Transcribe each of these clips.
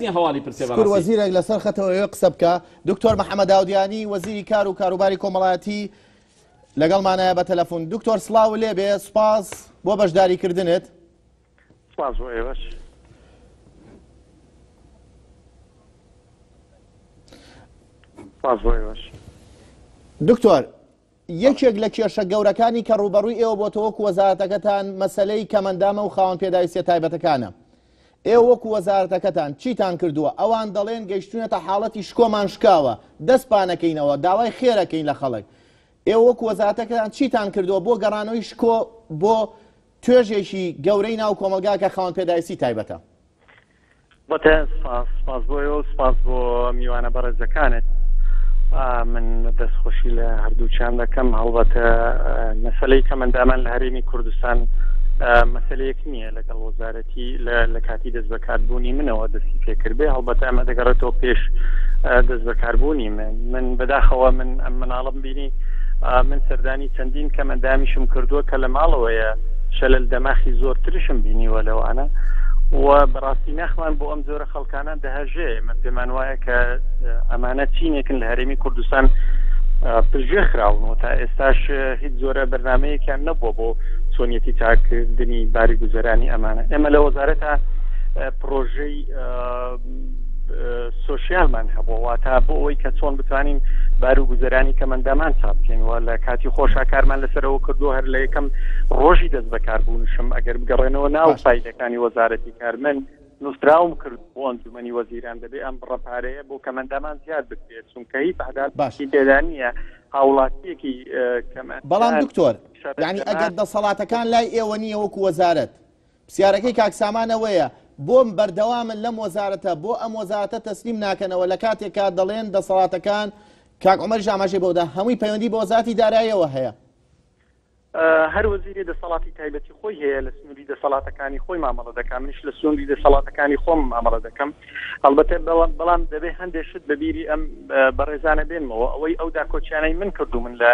نیە هەواڵی پرسێ شکور بەڕاستی. وەزیرێک لەسەر خەتەوە ئەوێ قسە بکا. دکتۆر محەمەد داودیانی وەزیری کار و کاروباری کۆمەڵایەتی لەگەڵمانایە بە تەلەفون. دکتۆر سڵاو لێ بێ سوپاس بۆ بەشداری کردنت. سپاس بۆ ئێوەش. سپاس بۆ ئێوەش. دکتۆر یەکێک لە کێشە گەورەکانی کە ڕووبەڕووی ئێوە بۆتەوە وەکو وەزارەتەکەتان مەسەلەی کەمەندامە و خاوەن پێداویستیە تایبەتەکانە. ئێوە وەکو وەزارەتەکەتان چیتان کردووە؟ ئەوان دەڵێن گەیشتوینەتە حاڵەتی شکۆمان شکاوە، دەست پانەکەینەوە، داوای خێرەکەین لە خەڵک. ئێوە وەکو وەزارەتەکەتان چیتان کردووە بۆ گەڕانەوەی شکۆ بۆ توێژێکی گەورەی ناو کۆمەڵگا کە خاوەن پێداویستی تایبەتە؟ بەڵێ سپاس سپاس بۆ ئێوە و سپاس بۆ میوانە بەڕێزەکانت. من دەستخۆشی لە هەردووکیان دەکەم. هەڵبەتە مەسەلەی کەمەندامان لە هەرێمی کوردستان مەسەلەیەک نییە لەگەڵ وەزارەتی لە کاتی دەست بەکاربوونی منەوە دەستی پێکردبێ. هەڵبەتە ئەمە دەگەڕێتەوە پێش دەست بەکاربوونی من. من بەداخەوە من ئەم مناڵم بینی من سەردانی چەندین کەمەندامیشم کردووە کە لە ماڵەوەیە شەلەل دەماخی زۆرترشم بینیوە لەوانە و بەڕاستی ناخمان بۆ ئەم جۆرە خەڵکانە دەهەژێ. ئێمە پێمان وایە کە ئەمانە چینێکن لە هەرێمی کوردستان پشتگوێ خراون و تا ئێستاش هیچ جۆرە بەرنامەیەکیان نەبووە بۆ چۆنیەتی چاککردنی باری گوزەرانی ئەمانە. ئێمە لە وەزارەتە پرۆژەی سۆسیالمان هەبووە، واتە بۆ ئەوەی کە چۆن بتوانین بار و گوزەرانی کەمەندامان چاک بکەین و لە کاتی خۆشا کارمان لەسەرەوە کردووە. هەر لە یەکەم ڕۆژی دەست بەکاربوونشم ئەگەر بگەڕێنەوە ناو فایلەکانی وەزارەتی کار من نووسراوم کرد بۆ ئەنجومەنی وەزیران دەبێ ئەم بڕە پارەیە بۆ کەمەندامان زیاد بکرێت، چونکە هیچ عەدالەتێکی تێدا نییە هاوڵاتییەکی کەمئەندام بەڵام دکتۆر یانی ئەگەر دەسەڵاتەکان لای ئێوە نییە وەکو وەزارەت، پرسیارەکەی کاک سامان ئەوەیە بۆ بەردەوامن لەم وەزارەتە، بۆ ئەم وەزارەتە تەسلیم ناکەنەوە لە کاتێکا دەڵێن دەسەڵاتەکان، کاک عومەریش ئاماژەی بەوەدا، هەمووی پەیوەندی بە وەزارەتی داراییەوە هەیە. هەر وەزیرێ دەسەڵاتی تایبەتی خۆی هەیە لە سنووری دەسەڵاتەکانی خۆی مامەڵە دەکات، منیش لە سنووری دەسەڵاتەکانی خۆم مامەڵە دەکەم هەڵبەتە، بەڵام دەبێ هەندێک شت بە بیری ئەم بەڕێزانە بێنمەوە. ئەوەی ئەو داکۆکیانەی من کردوومن لە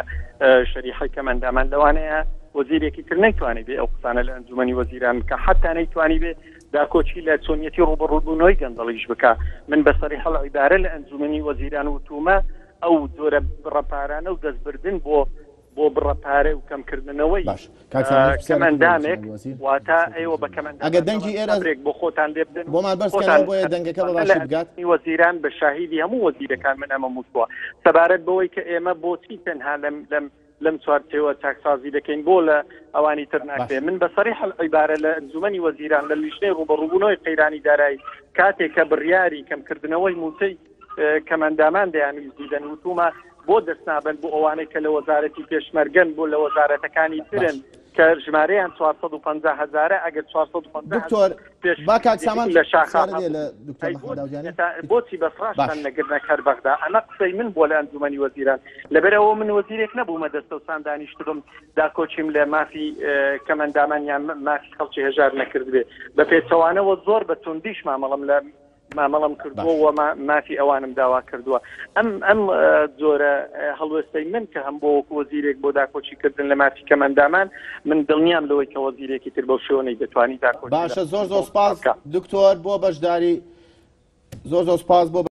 شەریحەی کەمئەندامان لەوانەیە وەزیرێکی تر نەیتوانی بێ ئەو قسانە لە ئەنجومەنی وەزیران بکا، حەتا نەیتوانی بێ داکۆکی لە چۆنیەتی ڕووبەڕووبوونەوەی گەندەڵیش بکا. من بە سەریح العیبارە لە ئەنجومەنی وەزیران وتوومە ئەو جۆرە بڕە پارانە و دەستبردن بۆ بۆ بڕە پارە و کەمکردنەوەی باش کاک سامان هیچ پرسیارێکت هەیە بۆ کەمئەندامێک جەنابی وەزیر؟ واتە ئێوە بە کەمئەندامان ئەگەر دەنگی دەڵێن ئێرە سەبرێک بۆ خۆتان لێ بدەن و بۆمان بەرز خۆتان کەنەوە بۆیە دەنگەکە بە واتە لە باشی بگات. ئەنجومەنی وەزیران بە شاهیدی هەموو وەزیرەکان من ئەمەم وتووە سەبارەت بەوەی کە ئێمە بۆچی تەنها لەم لەم لەم چوارچێوە چاکسازی دەکەین بۆ لە ئەوانی تر باش. ناکرێ من بە سەریح العیبارە لە ئەنجومەنی وەزیران لە لیژنەی ڕووبەڕووبوونەوەی قەیرانی دارایی کاتێک کە بڕیاری کەمکردنەوەی مووچەی کەمئەندامان دەیانویست بیدەن وتومە بۆ دەست نابەن بۆ ئەوانەی کە لە وەزارەتی پێشمەرگەن بۆ لە وەزارەتەکانی ترن کە ژمارەیان 450 هەزارە ئەگەر 450 دکتۆر با کاک سامان لە شاخا پرسیارە لێ لە دکتۆر محمد داودیانی بۆچی بەسڕاشتان نەگرنە کەر بەغدا ئەمە قسەی من بۆ لە ئەنجومەنی وەزیران لەبەرەوە من وەزیرێک نەبوومە دەستەوسان دانیشتبم داکۆکیم لە مافی کەمەندامان یان مافی خەڵکی هەژار نەکردبێ بە پێچەوانەوە زۆر بە توندیش مامەڵم لە مامەڵەم کردووە و مافی ئەوانم داوا کردووە. ئەم ئەم جۆرە هەڵوێستەی من کە هەم بۆ وەکو وەزیرێک بۆ داکۆکی کردن لە مافی کەمئەندامان، من دڵنیام لەوەی کە وەزیرێکی تر بەو شێوە نەیدەتوانی داکۆکی لە باشە زۆر زۆر سپاس دکتۆر بۆ بەشداری زۆر زۆر سپاس بۆ.